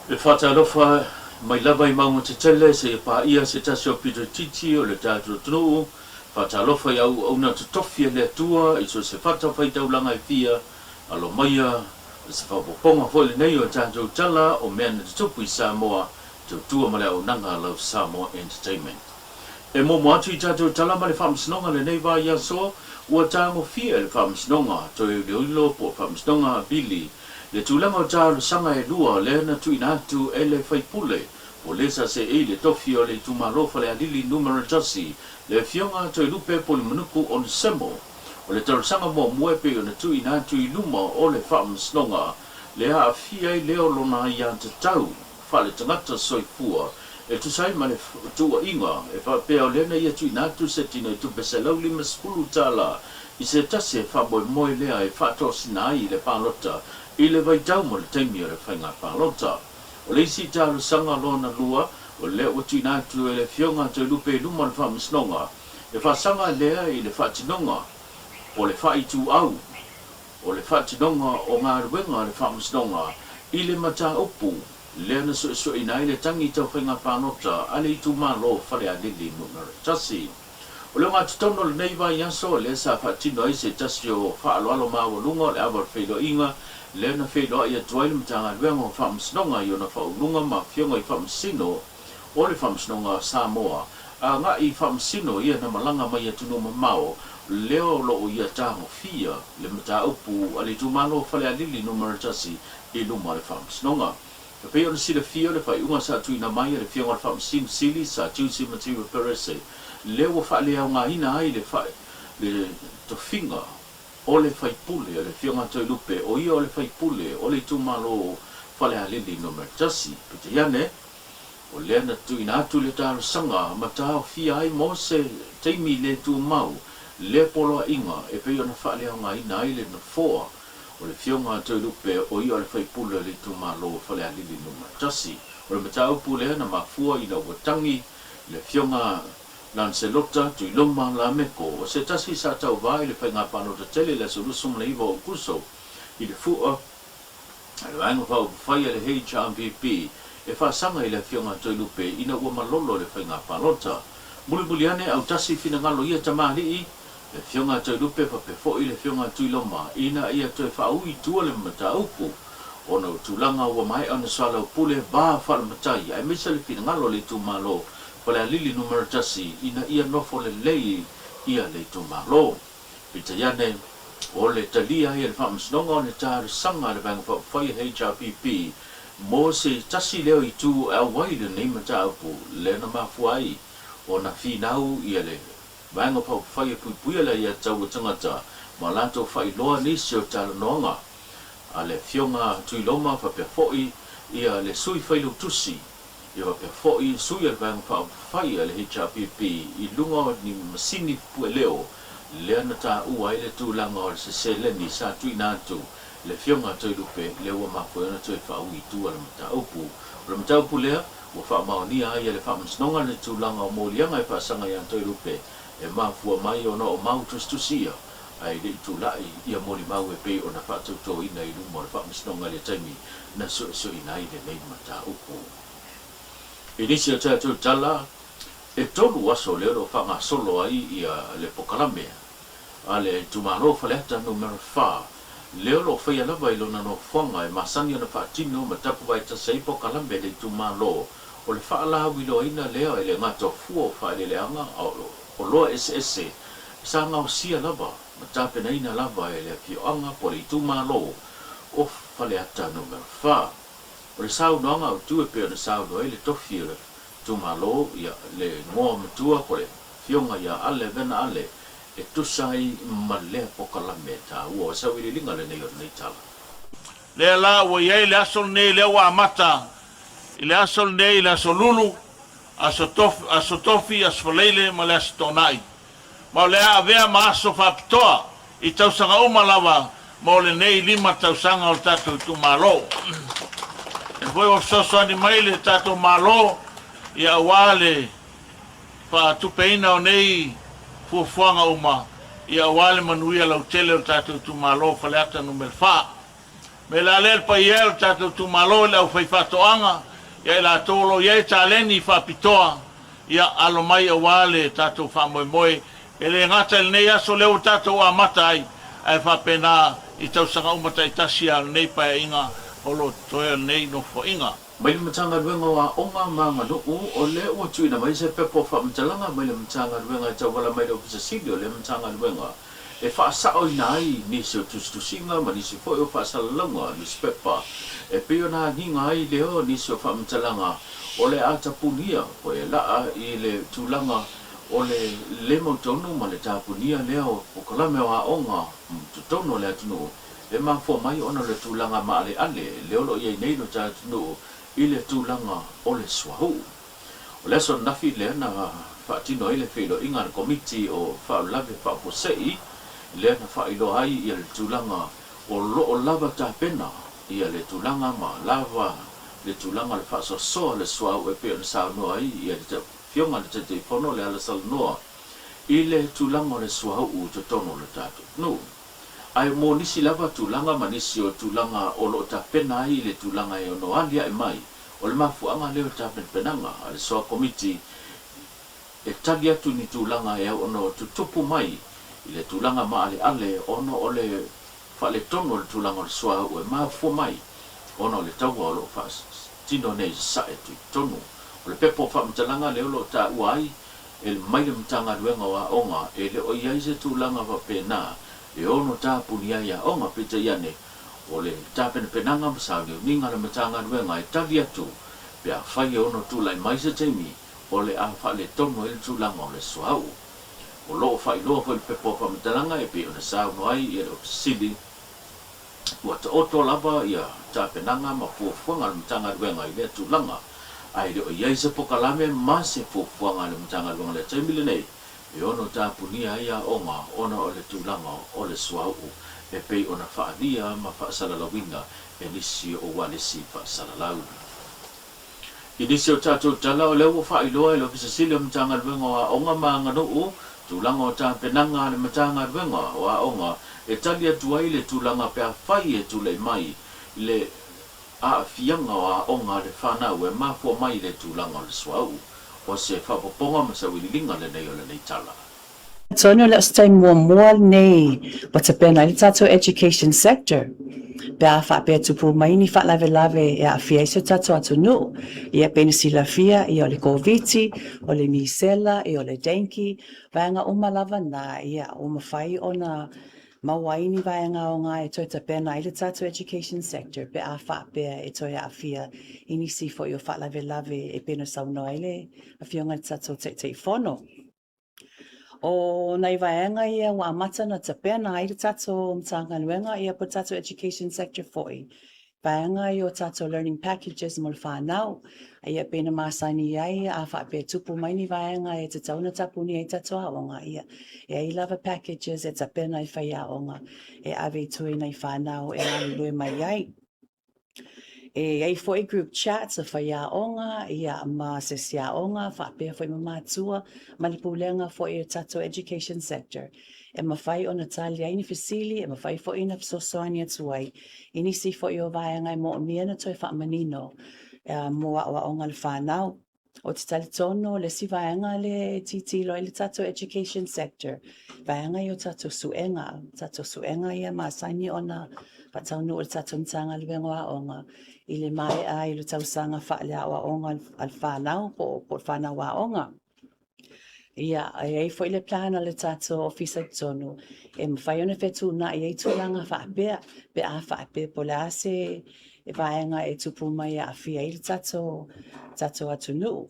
E faatalofa mai lava i mauga tetele seia paia se tasi o pito itiiti o le tatou atunuu. Faatalofa i auauna totofi a le Atua i so o se fata faitaulaga e fia alo maia o se faaopoopoga foi lenei o tatou tala o mea na tutupu i Samoa tautua ma le auaunaga a lau Samoa Entertainment. E muamua atu i tatou tala ma le Faamasinoga lenei vaiaso, ua tagofia e le Faamasinoga toe iloilo po o Faamasinoga Apili le tulaga o talosaga e lua lea na tuuina atu e le faipule po le sa seei le tofi o le itumalo Falealili Numera 1, le Afioga Toelupe Polymanuku Onesemo. O le talosaga muamua e pei ona tuuina atu i luma o le Faamasinoga le aafia ai lea o lona aiatatau faaletagata soifua e tusa ai ma le tuuaiga e faapea o lea na ia tuuina atu se tinoitupe $150 i se tasi e faamoemoe lea e faatosina ai le palota i le vaitau mo le taimi o le faiga palota. O le isi talosaga lona lua, o lea ua tuuina atu e le Afioga Toelupe i luma o le Faamasinoga e faasaga lea i le faatinoga o le faaituau o le faatinoga o galuega a le Faamasinoga i le mataupu lea na suesueina ai le tagi tau faiga palota a le itumalo Falealili Numera 1. O le ogatotonu o lenei vaiaso, lea sa faatino ai se tasi o faaaloalo maualuga o le ava o le feiloaiga lea na feiloai atu ai le Matagaluega o Faamasinoga i ona faauluga ma afioga i Faamasino o le Faamasinoga a Samoa agai i Faamasino ia na malaga mai atunuu mamao lea o lo o ia tagofia le mataupu a le itumalo o Falealili Numera 1 i luma o le Faamasinoga. E pei ona silafia le faaiuga sa tuuina mai e le Afioga i le Faamasino Sili Sir Tusi Mativa Perese lea ua faaleaogaina ai le le tofiga o le faipule a le Afioga Toelupe o ia o le faipule o le itumalo Falealili Numera 1. Peitai ane, o lea na tuuina atu le talosaga ma taofia ai mo se taimi le tumau lea poloaiga e pei ona faaleaogaina ai le nofoa o le Afioga a Toelupe o ia o le faipule o le itumalo o Falealili Numera 1. O le mataupu lea na mafua ina ua tagi le Afioga Lancelota Tuiloma Lameko o se tasi sa tauva i le faiga palota tele i le aso 29 o Aokuso i le fua a le Vaega Faaupufai a le HRPP e faasaga i le Afioga a Toelupe ina ua malolo le faiga palota. Mulimuli ane autasi finagalo ia tamalii, le Afioga a Toelupe faapea foi le Afioga a Tuiloma ina ia toe faaui i tua le mataupu ona o tulaga ua maea ona soalaupule va faalematai aemaise le finagalo o le itumalo Falealili Numera 1 ina ia nofo lelei ia le itumalo. Peitai ane, o le talia ai e le Faamasinoga o le talosaga a le Vaega Faaupufai HRPP mo se tasi lea o itu e auai i lenei mataupu lea na mafua ai ona finau ia le Vaega Faaupufai e puipuia le aiatatau a tagata ma latou faailoa nisi o talanoaga a le Afioga Tuiloma faapea foi ia le Sui Failautusi Ia faapea foi sui a le Vaega Faaupufai a le HRPP i luga o ni masini pueleo lea na taua ai le tulaga o se seleni sa tuuina atu i le Afioga a Toelupe lea ua mafua ai ona toe faaui i tua le mataupu. O le mataupu lea ua faamaonia ai e le Faamasinoga le tulaga o moliaga e faasaga ia Toelupe e mafua mai ona o mau tusitusia ae le i tulai ia molimau e pei ona faatautoina i luma o le Faamasinoga i le taimi na suesueina ai lenei mataupu. I nisi o tatou tala, e tolu aso lea o lo o faagasolo ai ia le pokalame a le itumalo o Faleata Numera 4, lea o lo o faia lava i lona nofoaga e masani ona faatino ma tapuvaetasi ai pokalame a le itumalo o le faalauiloaina lea e le gata o fua o faaeleeleaga a o oloa eseese sa gaosia lava ma tapenaina lava e le afioaga po o le itumalo o Faleata Numera 4. O le saunoaga autu e pei ona saunoa ai le tofi o le itumalo, ia, le igoa matua po o le Afioga ia Ale Vena Ale, e tusa ai ma lea pokalame taua o sauiliiliga lenei o lenei tala. Lea la ua i ai le aso lenei lea ua amata i le aso lenei i le aso Lulu, aso Tofi, aso Tofi, aso Faraile ma le aso Toonai. Ma o le a avea ma aso faapitoa i tausaga uma lava mo lenei lima tausaga o le tatou itumalo. E foi ua fesoasoani mai le tatou Malo ia aua le faatupeina o nei fuafuaga uma ia aua le manuia lautele o le tatou itumalo Faleata 4. Mea la lea le paia e o le tatou itumalo i le aufaifaatoaga, ia i latou o lo o i ai taleni faapitoa, ia alo mai aua le tatou faamoemoe, e le gata i lenei aso lea ua tatou amata ai, ae faapena i tausaga uma taitasi a o lenei paeaiga o lo o totoe o lenei nofoaiga. Mai le Matagaluega o Aoga ma Aganuu, o lea ua tuuina mai se pepa o faamatalaga mai le Matagaluega e tauala mai le Ofisa Sili o lea Matagaluega e faasaoina ai nisi o tusitusiga ma nisi foi o faasalalauga nusipepa e pei ona agiga ai lea o nisi o faamatalaga o le a tapunia po e laa i le tulaga o le le mautonu ma le tapunia lea o polokalame o aoga i totonu o le atunuu e mafua mai ona o le tulaga maaleale lea o lo o i ai nei lo ta atunuu i le tulaga o le suauu. O le aso ananafi lea na faatino ai le feiloaiga a le Komiti o Faalavelave Faafuasei lea na faailoa ai le tulaga o lo o lava tapena le tulaga ma lava le tulaga o le faasoasoa o le suauu e pei ona saunoa ai le Afioga i le Taitaifono Lealasalanoa i le tulaga o le suauu i totonu o le tatou atunuu. Ae mo nisi lava tulaga ma nisi o tulaga o lo o tapena ai le tulaga e ono aliae mai, o le mafuaaga lea o le tapenapenaga a le Soa Komiti e tali atu i ni tulaga e au ono tutupu mai i le tulaga maaleale ona o le faaletonu o le tulaga o le suauu e mafua mai ona o le taua o lo o faatino nei i Sasae Tuitonu. O le pepa o faamatalaga lea o lo o taua ai e mai le Matagaluega o Aoga e le o i ai se tulaga faapena e ono tapuni ai aoga, peitai ane, o le tapenapenaga ma sauniuniga a le Matagaluega e tali atu pe afai e ono tulai mai se taimi o le a faaletonu ai le tulaga o le suauu. O lo o faailoa foi le pepa o faamatalaga e pei ona saunoa ai le Ofisa Sili Ua taoto lava ia tapenaga ma fuafuaga a le Matagaluega i lea tulaga, ae le o i ai se pokalame ma se fuafuaga a le Matagaluega i le taimi lenei e ono tapunia ai aoga ona o le tulaga o le suauu e pei ona faaalia ma faasalalauina e nisi o ualesi faasalalau. I nisi o tatou tala, o lea ua faailoa e le Ofisa Sili o Matagaluega o Aoga ma Aganuu tulaga o tapenaga a le Matagaluega o Aoga e tali atu ai le tulaga pe afai e tulai mai le aafiaga o aoga a le fanau e mafua mai i le tulaga o le suauu. O se faaopoopoga ma sauiliiliga lenei o lenei tala. Atonu le o se taimi muamua lenei ua tapena ai le tatou education sector pe a faapea tupu mai ni faalavelave e aafia ai si o tatou atunuu. Ia pei ona silafia, ia o le Koviti, o le misela, ia o le dengue, vaega uma lava na, ia ua mafai ona maua ai ni vaega aoga e toe tapena ai le tatou education sector pe a faapea e toe aafia i nisi foi o faalavelave e pei ona saunoa ai le Afioga i le tatou Taitaifono. O nai vaega ia ua amata ona tapena ai le tatou Matagaluega ia po o le tatou Education Sector foi, vaega ia o tatou learning packages mo le fanau. Ia pei ona masani ai a faapea e tupu mai ni vaega e tatau ona tapuni ai tatou aoga, ia e i ai lava packages e tapena e faiaoga e ave i tua i nai fanau e galulue mai ai. E i ai foi group chats a faiaoga ia ma asiasi aoga faapea foi ma matua ma le pulega foi o le tatou education sector e mafai ona tali ai ni fesili, e mafai foi ona fesoasoani atu ai i nisi foi o vaega e moomia ona toe faamanino mo aoaoga a le fanau. Ou te talitonu o le isi vaega lea e tilotilo ai le tatou education sector, vaega ia o tatou suega, tatou suega ia masani ona faataunuu e le tatou Matagaluega o Aoga i le maea ai o le tausaga faaleaoaoga a le fanau po o le fanau aoga. Ia, e i ai foi le plan a le tatou Ofisa i totonu e mafai ona fetuunai ai tulaga faapea pe a faapea po o le a se vaega e tupu mai e aafia ai le tatou, tatou atunuu.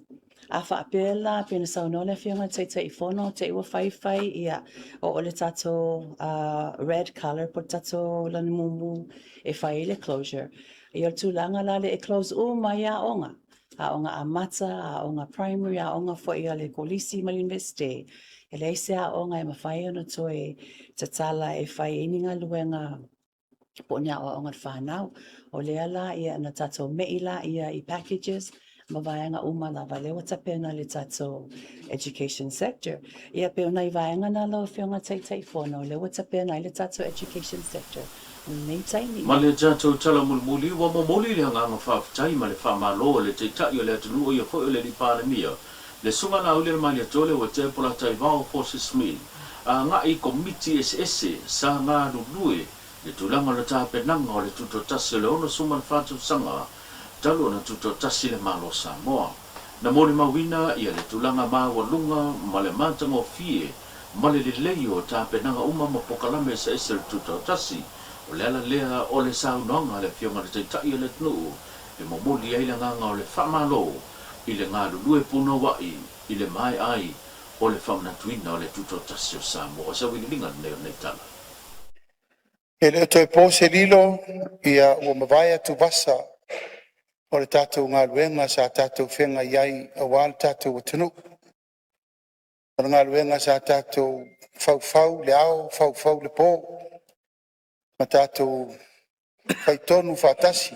A faapea la, pei ona saunoa le Afioga i le Taitaifono, te i ua faifai, ia, oo le tatou uh, red colour po o le tatou lanimumu e fai ai le closure. Ia, o le tulaga la lea e close uma ai aoga, aoga amata, aoga primary, aoga foi a le kolisi ma le Iunivesite. E leai se aoga e mafai ona toe tatala e fai ai ni galuega po o ni aoaoga a le fanau. O lea la ia na tatou me'i laia i packages ma vaega uma lava lea ua tapena le tatou education sector. Ia pei o nai vaega na lau Afioga Taitaifono lea ua tapena ai le tatou education sector. lenei taimi. Ma le tatou tala mulimuli, ua momoli le agaga faafetai ma le faamalo e le Taitai o le atunuu o ia foi o le Alii Palemia, le Susuga Laaulialemalietoa Leuatea Polataivao Fosi Smith, agai i Komiti eseese sa galulue le tulaga o le tapenaga o le tutoatasi o le 64 tausaga talu ona tutoatasi le Malo o Samoa. Na molimauina ia le tulaga maualuga ma le matagofie ma le lelei o tapenaga uma ma pokalame eseese o le Tutoatasi. O le ala lea o le saunoaga a le Afioga i le Taitai o le atunuu e momoli ai le agaga o le faamalo i le galulue punouai i le maea ai o le faamanatuina o le Tutoatasi o Samoa. O se auiliiliga lenei o lenei tala. E le o toe po se lilo, ia ua mavae atuvasa o le tatou galuega sa tatou feagai ai aua le tatou atunuu. O le galuega sa tatou faufau le ao faufau le po, ma tatou faitonu faatasi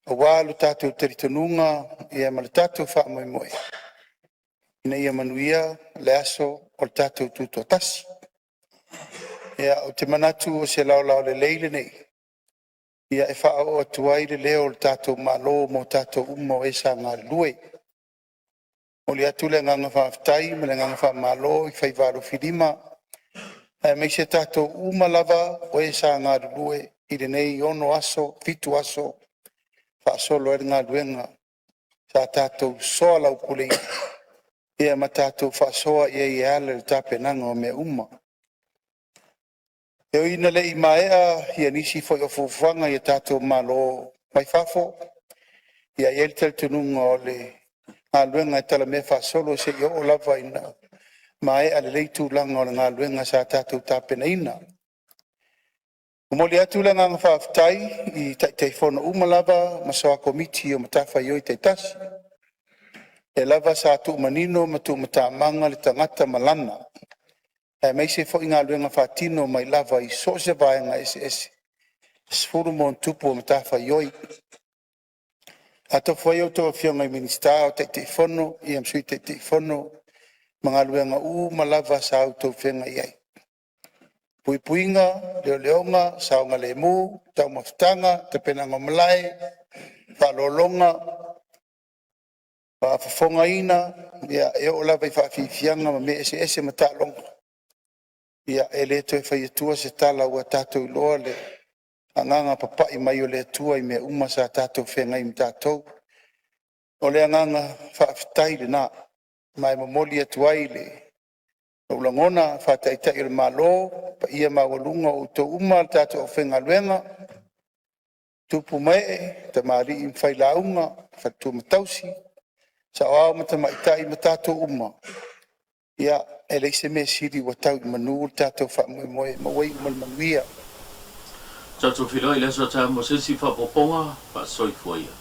aua lo tatou talitonuga ma le tatou faamoemoe ina ia manuia le aso o le tatou Tutoatasi. Ia, ou te manatu o se laolao lelei lenei e faaoo atu ai le leo o le tatou Malo mo tatou uma o e sa galulue. E momoli atu le agaga faafetai ma le agaga faamalo i faiva alofilima aemaise tatou uma lava o e sa galulue i lenei 6 aso, 7 aso faasolo ai le galuega sa tatou soalaupuleina ma tatou faasoa i ai e ala i le tapenaga o mea uma. E ui ina le i maea ia nisi foi o fuafuaga i a tatou malo mai fafo, ia e i ai le talitonuga o le galuega e talamea faasolo seia oo lava ina maea lelei tulaga o le galuega sa tatou tapenaina. E momoli atu le agaga faafetai i Taitaifono uma lava ma Soa Komiti o matafaioi taitasi, lea lava sa tuumanino ma tuumatamaga le tagata ma lana, aemaise foi galuega faatino mai lava i so o se vaega eseese e 10+ o matafaioi. A tofu ai a outou Afioga i Minisita o Taitaifono ma Sui Taitaifono ma galuega uma lava sa outou feagai ai, puipuiga, leoleoga, saogalemu, taumafataga, tapenaga o malae, faaaloaloga faafofogaina, e oo lava i faafiafiaga ma mea eseese ma taaloga. Ia e le toe fai atua se tala ua tatou iloa le agaga papai mai o le Atua i mea uma sa tatou feagai ma tatou. O le agaga faafetai lena, ma e momoli atu ai le lou lagona faa-Taitai o le Malo, paia maualuga o outou uma le tatou aufaigaluega, tupu ma ee, tamalii ma failauga, faletua ma tausi, saoao ma tamaitai ma tatou uma. Ia, e leai se mea sili ua tau i manu le tatou faamoemoe ma ua iu ma le manuia. Tatou feiloai i le aso a taeao mo se isi faaopoopoga. Faasoifua ia.